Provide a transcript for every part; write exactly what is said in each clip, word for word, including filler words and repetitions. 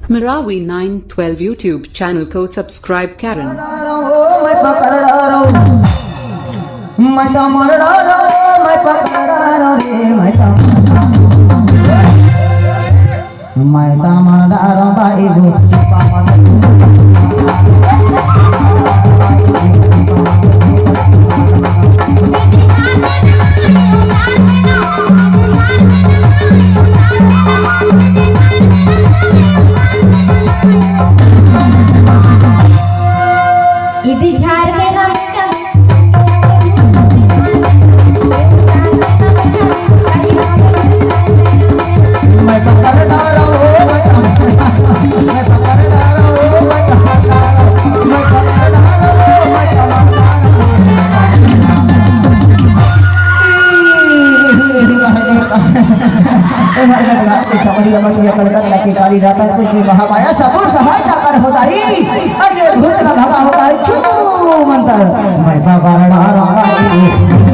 Marawi nine twelve YouTube channel ko subscribe करें। मैं पकड़ रहा हूँ, मैं तो मर रहा हूँ, मैं पकड़ रहा हूँ रे, मैं तो, मैं तो मर रहा हूँ भाई वो। इति झार के नाम महामाया सबुर सहाय का कर होता ही। अरे भूत का भगा होता है, चू मंत्र। मैं पकड़ रहा हूँ।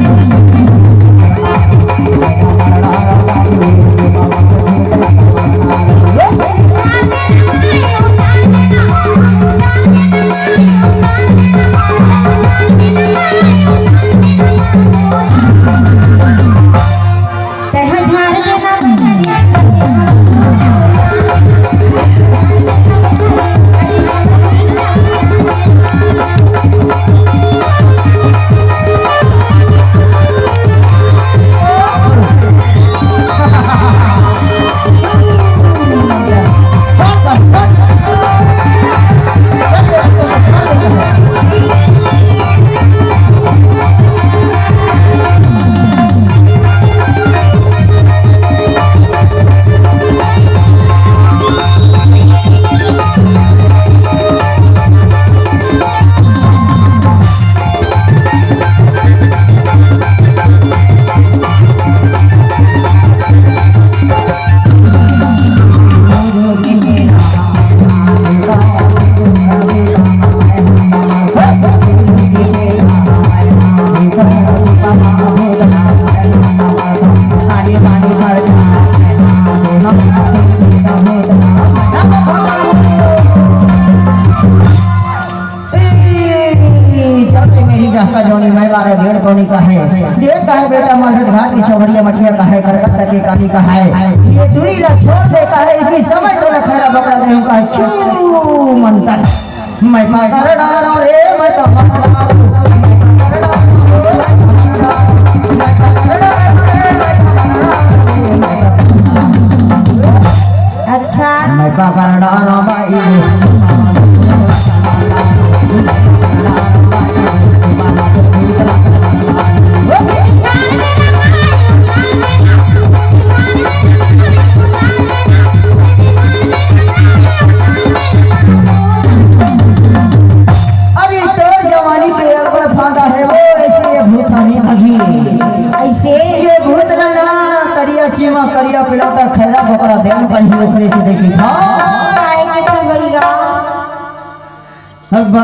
ए, जब ले मेरी रहता जोनी, मैं बारह डेढ़ कोनी का है। देख का है बेटा, माधर घाट की चौबड़िया मठिया का है, कलकत्ता की काली का है। ये दूरी ला छोड़ देता है, इसी समय तो न खैरा बकरा देहूं का है। चू मंतर। मैं पकड़ डालो रे, मैं तो पकड़ डालो। अच्छा। मैं पकड़ डालो भाई। अरे तोर जवानी के अड़बड़ फांदा है वो, ऐसे ये भूतानी भगी। ऐसे? ये भूत ना, ना, करिया चीमा, करिया पिलाता, खैरा बकरा देन कहीं ओकरे से देखी। हाँ। आए के तो भैया। अब